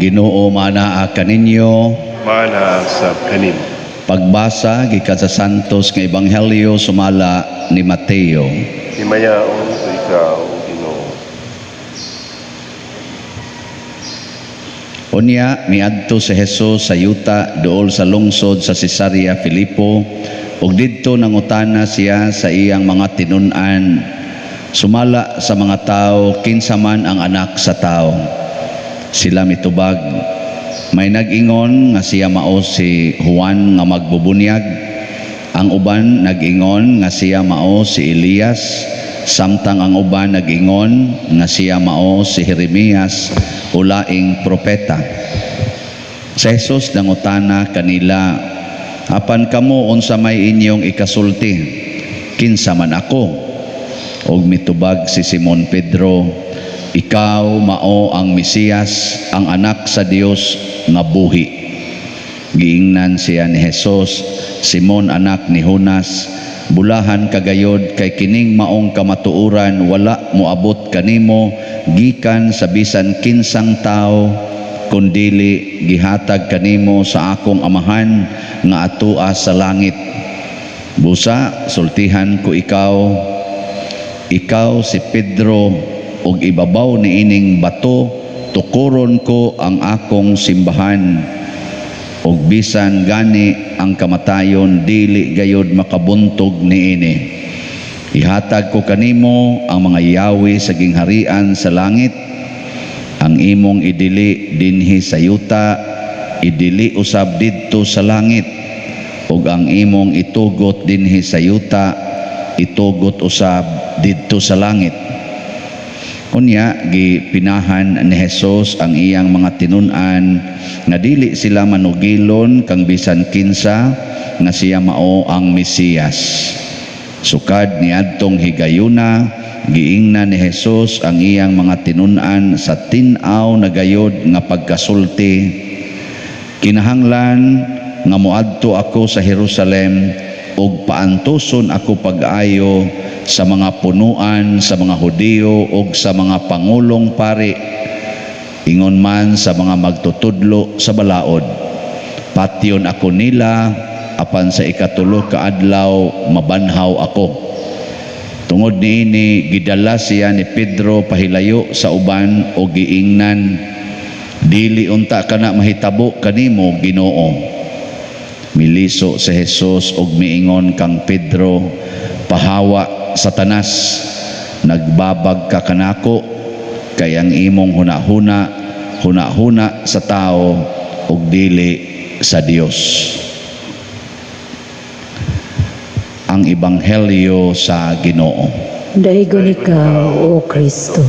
Ang Ginoo maanaa kaninyo. Maanaa sab kanimo. Pagbasa gikan sa Santos nga Ebanghelyo sumala ni Mateo. Himayaon ikaw, Ginoo. Unya miadto si Jesus sa yuta duol sa lungsod sa Cesarea Filipo ug didto nangutana siya sa iyang mga tinun-an, "Sumala sa mga tawo, kinsa man ang Anak sa Tawo?" Sila mitubag, "May nag-ingon nga siya mao si Juan nga magbubunyag. Ang uban nag-ingon nga siya mao si Elias, samtang ang uban nag-ingon nga siya mao si Jeremias o laing propeta." Si Jesus nangutana kanila, "Apan kamo, unsa may inyong ikasulti? Kinsa man ako?" Og mitubag si Simon Pedro, "Ikaw mao ang Mesiyas, ang Anak sa Dios nga buhi." Giingnan siya ni Jesus, "Simon, anak ni Jonas, bulahan kagayod kay kining maong kamatuoran wala moabot kanimo gikan sa bisan kinsang tawo, kundili gihatag kanimo sa akong Amahan nga atua sa langit. Busa sultihan ko ikaw, ikaw si Pedro, ug ibabaw niining bato tukuron ko ang akong simbahan, ug bisan gani ang kamatayon dili gayod makabuntog niini. Ihatag ko kanimo ang mga yawi sa gingharian sa langit. Ang imong idili dinhi sa yuta, idili usab didto sa langit, ug ang imong itugot dinhi sa yuta, itugot usab didto sa langit." Unya gipinahan ni Jesus ang iyang mga tinun-an nga dili sila manugilon kang bisan kinsa nga siya mao ang Mesiyas. Sukad niadtong higayuna, giingnan ni Jesus ang iyang mga tinun-an sa tin-aw na gayod nga pagkasulti, "Kinahanglan nga moadto ako sa Jerusalem ug paantuson ako pag-ayo sa mga punuan sa mga Hudiyo ug sa mga pangulong pari, ingon man sa mga magtutudlo sa balaod. Patyon ako nila, apan sa ikatulo ka adlaw mabanhaw ako." Tungod niini gidala siya ni Pedro pahilayo sa uban o giingnan, "Dili unta kana mahitabo kanimo, Ginoo." Miliso si Jesus og miingon kang Pedro, "Pahawa, Satanas, nagbabag ka kanako, kay ang imong hunahuna hunahuna sa tao ug dili sa Dios." Ang Ebanghelyo sa Ginoo. Daigon ikaw, O Kristo.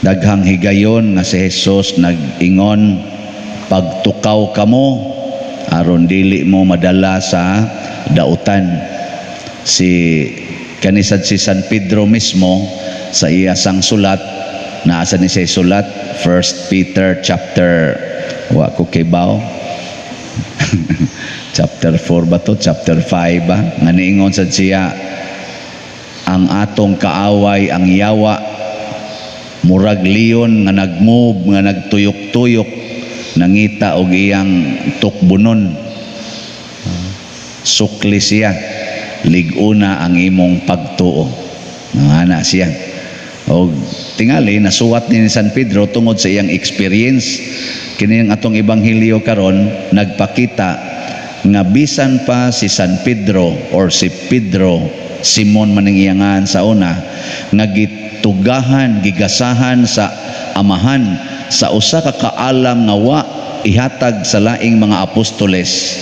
Daghang higayon nga si Jesus nag-ingon, "Pagtukaw kamo aron dili mo madala sa dautan." Si kanisad si San Pedro mismo sa iya sang sulat, naasa ni siya sulat, 1 Peter chapter, wa ko kibaw, chapter 4 ba to, chapter 5 ba, nga niingon sad siya, ang atong kaaway, ang yawa, murag leon nga nagmove, nga nagtuyok-tuyok, nangita og iyang tukbunon. Sukli siya, lig-una ang imong pagtuo. Nangana siya og tingali nasuwat ni San Pedro tungod sa iyang experience. Kini ang atong ebanghelyo karon nagpakita nga bisan pa si San Pedro or si Pedro, Simon man ang iyangan sa una, nga gitugahan, gigasahan sa Amahan sa usa ka kaalam nga wa ihatag sa laing mga apostoles,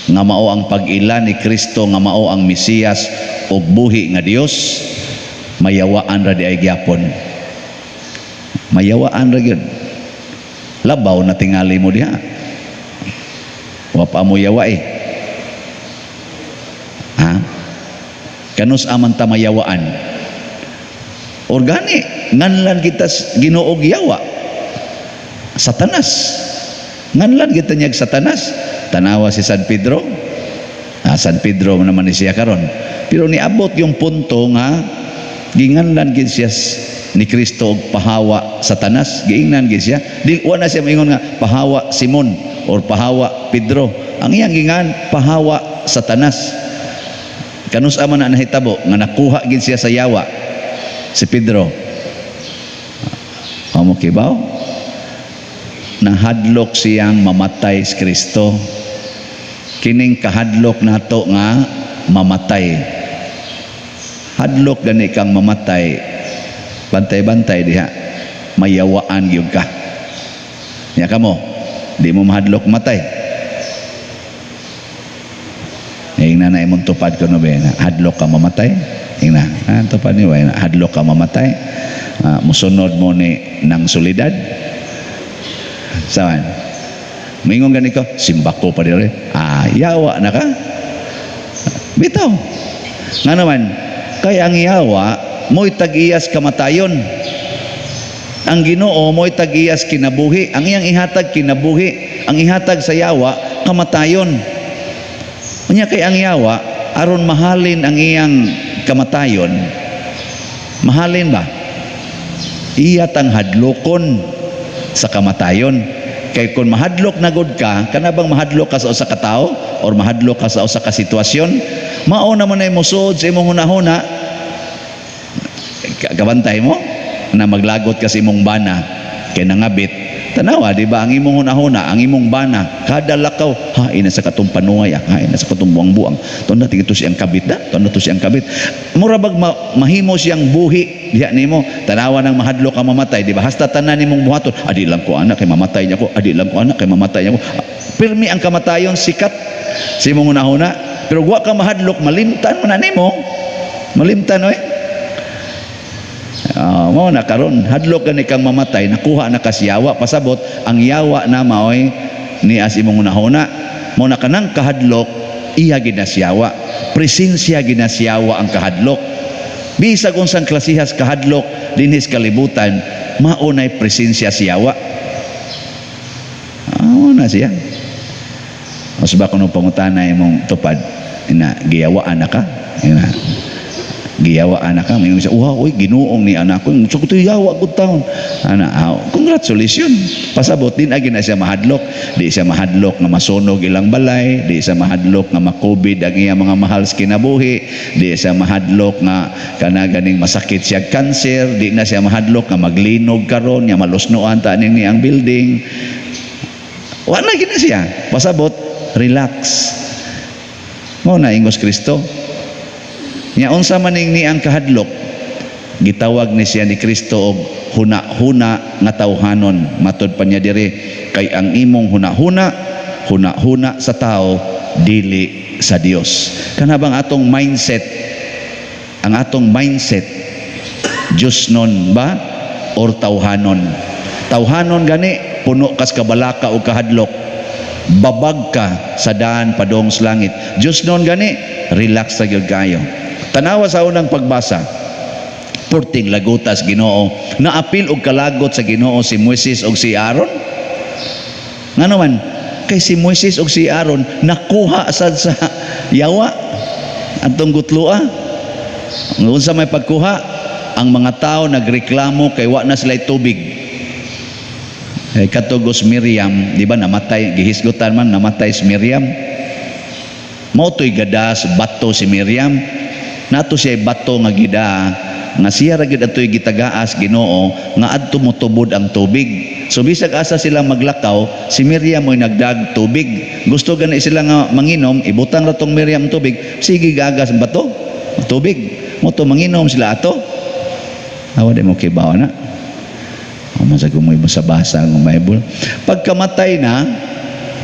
nga mao ang pag-ila ni Kristo nga mao ang Mesiyas ug buhi nga Dios, mayawaan ra di ay gyapon. Mayawaan ra gyud. Labaw na tingali mo diha, wa pa mo yawa eh. Ha, kanus aman ta mayawaan? Organi nganlan kita Ginoo og yawa, Satanas. Nganlan kita niyag Satanas. Tanawa si San Pedro. Ah, San Pedro naman ni siya karon, pero niabot yung punto nga ginganlan gid siya. ni Kristo og "Pahawa, Satanas." Giingnan gid siya. Di wa na siya moingon nga "Pahawa, Simon" or "Pahawa, Pedro." Ang iyang gingan, "Pahawa, Satanas." Kanus-a man na nahitabo nga nakuha gid siya sa yawa si Pedro? Amo kibaw? Nahadlok siyang mamatay si Kristo. Kining kahadlok nato nga mamatay. Hadlok gani kang mamatay, bantay-bantay diha, mayawaan gyud ka. Nya kamo, di mo mahadlok matay? Ingna na imong tupad kuno be, na hadlok ka mamatay. Ingna, tupad ni na hadlok ka mamatay. Musunod mo ni ng solidad. Sawan. Mingon gani ko, simbako pa dire. Yawa na ka. Bitaw. Nga naman, kay ang yawa, mo'y tag-iyas kamatayon. Ang Ginoo mo'y tag-iyas kinabuhi. Ang iyang ihatag, kinabuhi. Ang ihatag sa yawa, kamatayon. Unya kay ang yawa, aron mahalin ang iyang kamatayon, mahalin ba? Iya tang hadlokon sa kamatayon. Kay kung mahadlok na gud ka, kana bang mahadlok ka sa usa ka tawo or mahadlok ka sa usa ka sitwasyon, mao naman ay musuod sa imong hunahuna. Kabantay mo na maglagot ka sa imong bana kay nangabit. Tanawa, di ba, ang imong hunahuna, ang imong bana, kada lakaw, "Hain na sa katong panuay, hain na sa katong buang-buang. Tunda tingito siyang kabit da, tunda to siyang kabit." Mura bag mahimo siyang buhi diha nimo. Tanawa nang mahadlok ka mamatay, di ba? Hasta tanan nimong buhaton, "Adi lang ko anak kay mamatay niya ko, adi lang ko anak kay mamatay niya ko." Pirmi ang kamatayon sikat sa imong hunahuna. Pero wa ka mahadlok, malimtan mo na nimo. Malimtan oy. Mao na karon, hadlok gani kang mamatay, nakuha na kas yawa. Pasabot ang yawa na maoy ni as imong hunahuna. Mao na kanang kahadlok, iya gid na siyawa. Presensya gid na siyawa ang kahadlok. Bisag unsang klasihas kahadlok dinhis kalibutan, mao nay presensya siyawa. Mao na siya. Mas ba kuno pangutana imong tupad ina, giyawaan na ka? Ina giyawaan na ka, may siya, "Wow, oy, Ginoong ni anak ko, so ko yawa gud taon." Ana, congratulations. Pasabot din agi na siya mahadlok, di siya mahadlok nga masunog ilang balay, di siya mahadlok nga ma-COVID ang iya mga mahal sa kinabuhi, di siya mahadlok nga kana ganing masakit siya cancer, di na siya mahadlok nga maglinog karon, nga malusnoan ta ning ang building. Wa na gid na siya. Pasabot, relax. Mao na ingos Kristo. Nya unsa man ning ni ang kahadlok, gitawag ni siya ni Kristo og huna-huna nga tawhanon. Matod pa niya diri, kay ang imong huna-huna, huna-huna sa tao, dili sa Dios. Kana bang atong mindset, ang atong mindset, Diyos nun ba or tawhanon? Tawhanon gani, puno kas kabalaka o kahadlok, babag ka sa daan padong sa langit. Diyos nun gani, relax sa gyud kayo. Tanawa sa unang pagbasa, porting lagutas Ginoo. Naapil og kalagot sa Ginoo si Moises og si Aaron. Ngano man? Kay si Moises og si Aaron nakuha sad sa yawa atong gutloa. Unsa may pagkuha? Ang mga tao nagreklamo kay wa na sila tubig. Eh, katugos Miriam, di ba namatay, gihisgutan man namatay si Miriam. Mao to'y gadas bato si Miriam. Nato siya bato nga gida nga siya ra gid atoy gitagaas Ginoo nga adto motubod ang tubig. So bisag asa sila maglakaw, si Miriam mo'y nagdag tubig. Gusto gani sila nga manginom, ibutang ra tong Miriam tubig, sige gagas ang bato, tubig. Mo to manginom sila ato. Awa di mo kibaw na. O man sa gumoy basa-basa ang Bible. Pagkamatay na,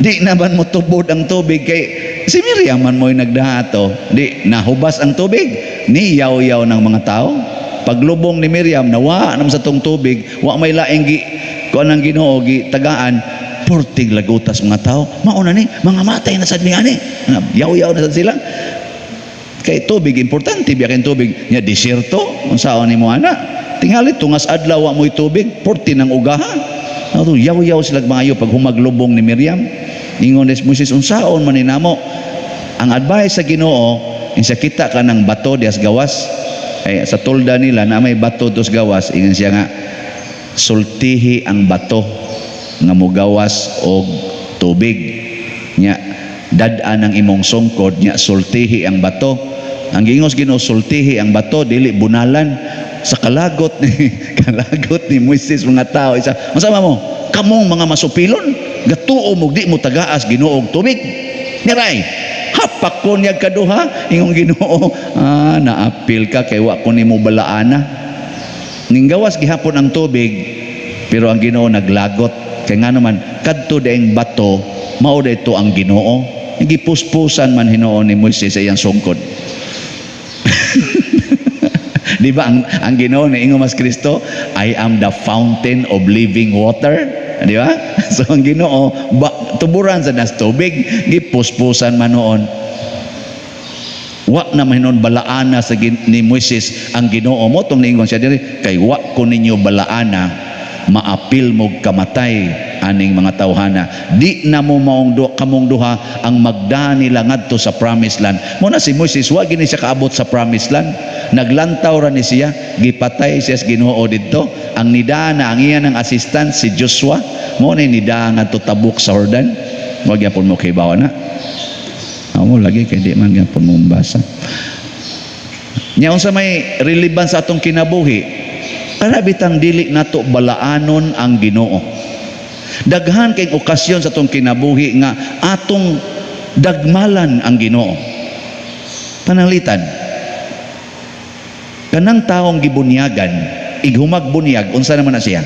di naman mo tubod ang tubig kay si Miriam man mo'y nagdato. Di nahubas ang tubig, ni yaw-yaw ng mga tao. Paglubong ni Miriam, nawa naman sa tong tubig, wa may laing gi kuan ang Ginoo gi tagaan, purtig lagutas mga tao. Mauna ni, mga matay na sad mi ani. Yaw-yaw na sad sila. Kay tubig importante biya tubig nya disyerto, unsaon nimo ana? Tingali tungas adlaw wa mo'y tubig, purti ng ugaha. Ato yaw-yaw sila maayo pag humaglubong ni Miriam. Ingon ni Moises, unsaon man ni namo? Ang advice sa Ginoo, insa kita ka ng bato dias gawas. Kay sa tolda nila na may bato dos gawas, ingon siya nga sultihi ang bato nga mugawas og tubig. Nya dad-an ang imong sungkod, nya sultihi ang bato. Ang giingos Ginoo, sultihi ang bato, dili bunalan. Sa kalagot ni Moises mga tao isa, "Unsa mo kamong mga masupilon, gatuo mo di mo tagaas Ginoo og tubig?" Niray hapak ko niya kaduha. Ingong Ginoo, "Ah, naapil ka kay wa ko nimo balaana." Ninggawas gihapon ang tubig, pero ang Ginoo naglagot kay ngano man kadto daing bato mao dayto ang Ginoo. Gipuspusan man hinuon ni Moises sa iyang sungkod. Di ba ang Ginoo ni ingon mas Kristo, "I am the fountain of living water"? Di ba? So ang Ginoo ba, tuburan sa nas tubig, gipuspusan man noon. Wa na man hinuon balaana sa ni Moises ang Ginoo mo tong niingon siya diri, "Kay wa ko ninyo balaana, maapil mo kamatay aning mga tawhana. Di na mo maong do, kamong duha ang magda nila ngadto sa promised land." Mo na si Moises, wa gini siya kaabot sa promised land. Naglantaw ra ni siya, gipatay siya sa Ginoo didto. Ang nidana ang iya ng assistant si Joshua, mo na nida ngadto tabok sa Jordan. Wa gyapon mo kibaw na. Amo lagi kay di man gyapon mo basa. Nya unsa may relevance sa atong kinabuhi? Kana bitang dili nato balaanon ang Ginoo. Daghan kay okasyon sa atong kinabuhi nga atong dagmalan ang Ginoo. Pananglitan, kanang taong gibunyagan, ighumag bunyag, unsa naman na siya?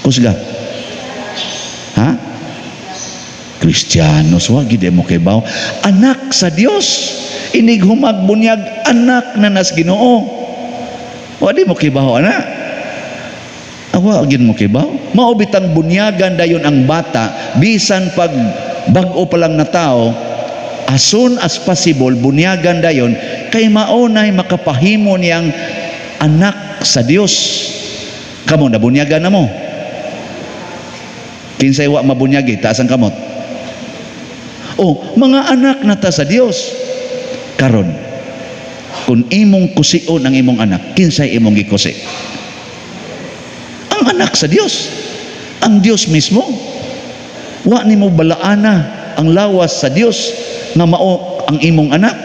Kusga. Ha? Kristiyano, wa gid mo kibaw. Anak sa Dios. Inig humag bunyag, anak na nas Ginoo. Wa di mo kibaw ana. Awa gid mo kibaw. Mao bitang bunyagan dayon ang bata bisan pag bag-o pa lang na tao, as soon as possible bunyagan dayon kay mao nay makapahimo niyang anak sa Dios. Kamo, nabunyagan na mo? Kinsay wa mabunyagi, taas ang kamot. Oh, mga anak na ta sa Dios. Karon, kung imong kusion ang imong anak, kinsay imong gikusi? Ang anak sa Dios. Ang Dios mismo. Wa nimo balaana ang lawas sa Dios nga mao ang imong anak.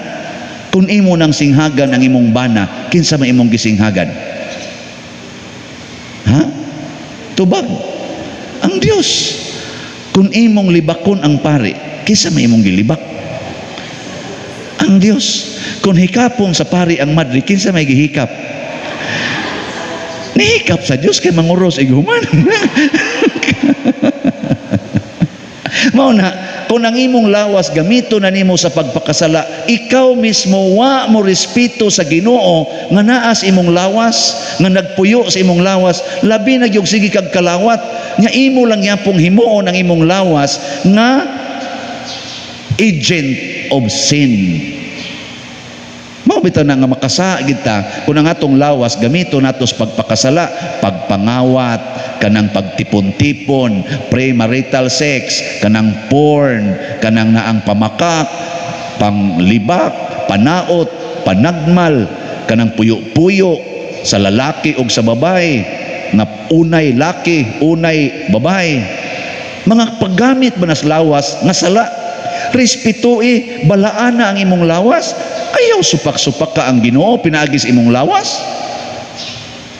Kung imo nang singhagan ang imong bana, kinsa may imong gisinghagan? Ha? Tubag. Ang Dios. Kung imong libakon ang pari, kinsa may imong gilibak? Ang Dios. Kung hikapon sa pari ang madre, kinsa may gihikap? Nihikap sa Dios kay manguros ighuman. Mao na, kung ang imong lawas gamito na nimo sa pagpakasala, ikaw mismo wa mo respeto sa Ginoo nga naas imong lawas, nga nagpuyo sa imong lawas, labi na gyud sige kag kalawat, nga imo lang yapong himuon ang imong lawas nga agent of sin. Mao bitaw na nga makasa gid ta kung ang atong lawas gamito nato sa pagpakasala, pagpangawat, kanang pagtipon-tipon, premarital sex, kanang porn, kanang naang pamakak, panglibak, panaot, panagmal, kanang puyo-puyo sa lalaki o sa babae, nga unay laki, unay babae. Mga paggamit ba nas lawas nga sala? Respetui, balaana ang imong lawas. Ayaw supak-supak ka ang Ginoo pinaagi sa imong lawas.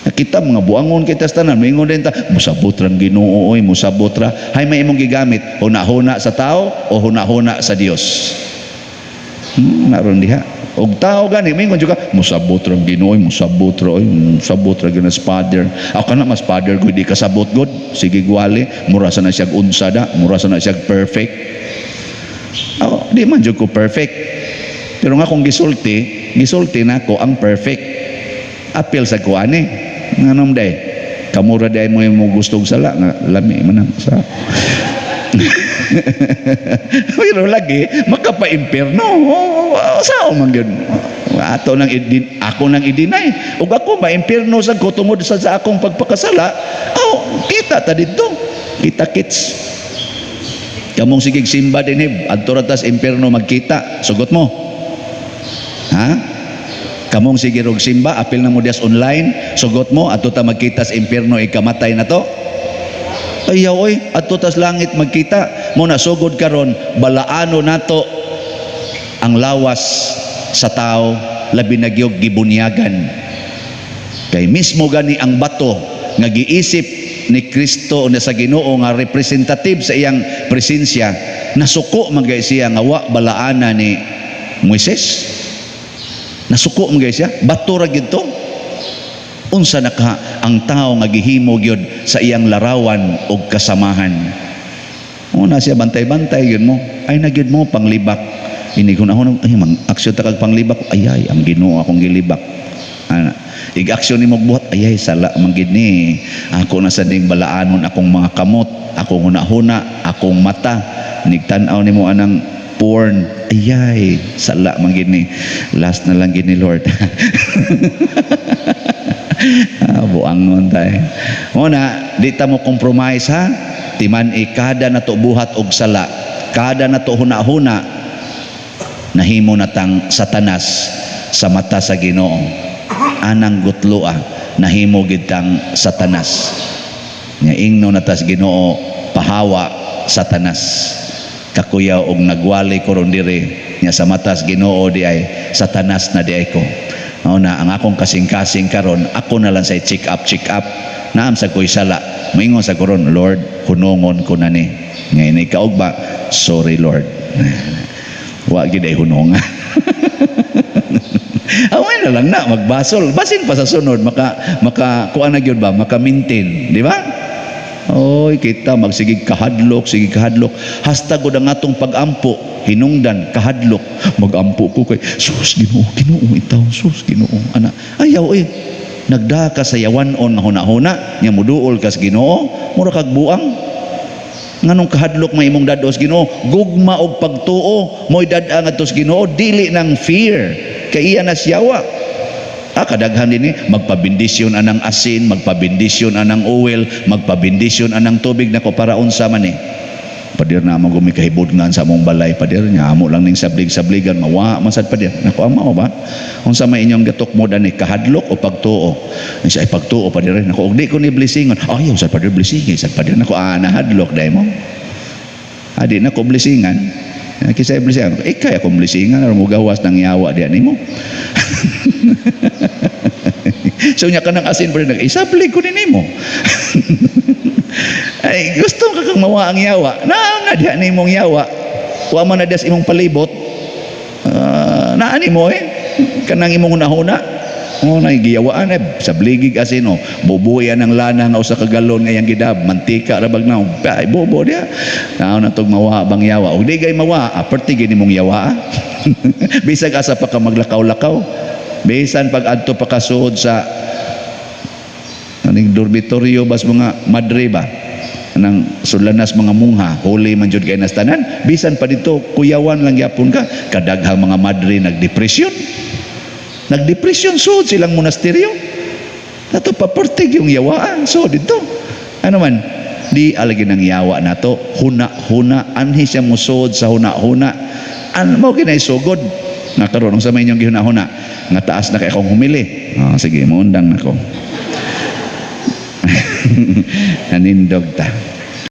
Nakita mga buangon kita sa tanan, moingon din ta, "Musabot ra ang Ginoo oy, musabot ra." Hay may imong gigamit, huna-huna sa tao o huna-huna sa Dios? Naron diha. Og tao gani moingon jud ka, "Musabot ra ang Ginoo oy, musabot ra oy, musabot ra gyud as father." Ako na mas father ko di kasabot god. Sige gwali, mura sa na siya unsa da, mura sa na siya perfect. Ako, di man jud ko perfect. Pero nga kung gisulti, gisulti nako ang perfect. Apil sa kuani. Nganom day? Kamura day mo yung mo gustong sala nga lami man ang sa. Pero lagi makapa-impierno. Sao man gyud? Ato nang idin, ako nang idinay. Ug ako maimpierno sa ko tungod sa akong pagpakasala. Oh, kita ta didto. Kita kits. Kamong sigig simba dinhi, adto ra tas impierno magkita. Sugot mo. Ha? Kamong sige rog simba, apil na mo dias online, sugot mo adto ta magkita sa impierno ikamatay na to. Ayaw oy, adto tas langit magkita. Mo na sugod karon, balaano nato ang lawas sa tao, labi na gyud gibunyagan. Kay mismo gani ang bato nga giisip ni Kristo o sa Ginoo nga representative sa iyang presensya, nasuko man gay siya nga wa balaana ni Moises. Nasuko man gay siya, bato ra gyud to. Unsa na ka ang tao nga gihimo gyud sa iyang larawan og kasamahan? Una siya bantay-bantay gyud mo. Ay na gyud mo panglibak. Ini hunahuna ay mang aksyon ta kag panglibak. Ay ay ang Ginoo akong gilibak. Ana, ig-aksyon nimo buhat, ay ay sala man gid ni. Ako na sa ding balaanon akong mga kamot, akong hunahuna, akong mata. Nigtan-aw nimo anang porn. Ay ay sala man gid ni. Last na lang gid ni, Lord. Ah, buangon tayo. Muna, di ta mo compromise ha. Timan i kada na to buhat og sala, kada na to huna-huna, nahimo na tang Satanas sa mata sa Ginoo. Anang gutloa, nahimo gid tang Satanas. Nga ingno na tas Ginoo, "Pahawa, Satanas." Kakuyaw og nagwali ko ron diri nya sa matas Ginoo di ay Satanas na di ay ko. Mao na ang akong kasing-kasing karon, ako na lang sa check up, check up. Naam sa ko'y sala. Moingon sa koron, "Lord, hunongon ko na ni." Ngayon ikaw ba? "Sorry, Lord." Wa gid ay hunonga. Away na lang na magbasol. Basin pa sa sunod maka kuan na gyud ba, maka maintain, di ba? Oy, kita magsigig kahadlok, sige kahadlok. Hasta gud ang atong pag-ampo, hinungdan kahadlok. Magampo ko kay sus Ginoo, Ginoo itaw, sus Ginoo. Ana, ayaw eh. Nagda ka sa yawan-on nga hunahuna, nya muduol ka sa Ginoo, mura kag buang. Nganong kahadlok may imong dad-os Ginoo? Gugma og pagtuo mo'y dad-a ngadto sa Ginoo, dili nang fear. Kay iya na siyawa. Ah, kadaghan din eh, magpabindisyon anang asin, magpabindisyon anang oil, magpabindisyon anang tubig nako para unsa man eh. "Pader, na mo gumi kahibudngan sa among balay, pader, nya amo lang ning sablig-sabligan, mawa man sad, pader." Nako, amo ba? Unsa may inyong gatok mo dani, kahadlok o pagtuo? Siya ay pagtuo, pader. Nako, og di ko ni blessingon. Ayaw sad, pader, blessing sad, pader. Nako, ah, nahadlok dai mo. Adi na ko blessingan. Kisay blessingan. Ikay akong blessingan aron mogawas ng yawa diyan nimo. So nya kanang asin pa rin, nag-isablig ko ni nimo. Ay, gusto ka kang mawa ang yawa. Naa nga diha nimong yawa. Wa man na diha sa imong palibot. Naa nimo eh. Kanang imong hunahuna. Oh, na giyawaan eh sabligig asin oh. Bubuyan ang lana nga usa ka galon nga iyang gidab, mantika ra bag na. Ay bobo diha. Naon na tog mawa bang yawa. Og di gay mawa, perti gid nimong yawa. Ah. Bisag asa pa ka maglakaw-lakaw. Bisan pag adto pa ka suod sa aning dormitoryo bas mga madre ba nang sulanas mga mungha, huli man jud kay nas tanan, bisan pa dito kuyawan lang gyapon ka. Kadaghang mga madre nagdepresyon, nagdepresyon suod silang monasteryo nato, papertig yung yawaan. So dito ano man di alagi ng yawa nato, huna-huna, anhi siya musuod sa huna-huna. An mo kinay sugod nga karon, unsa may inyong gihuna-huna nga taas na kay akong humili? Ah, sige, muundang nako. Nanindog ta.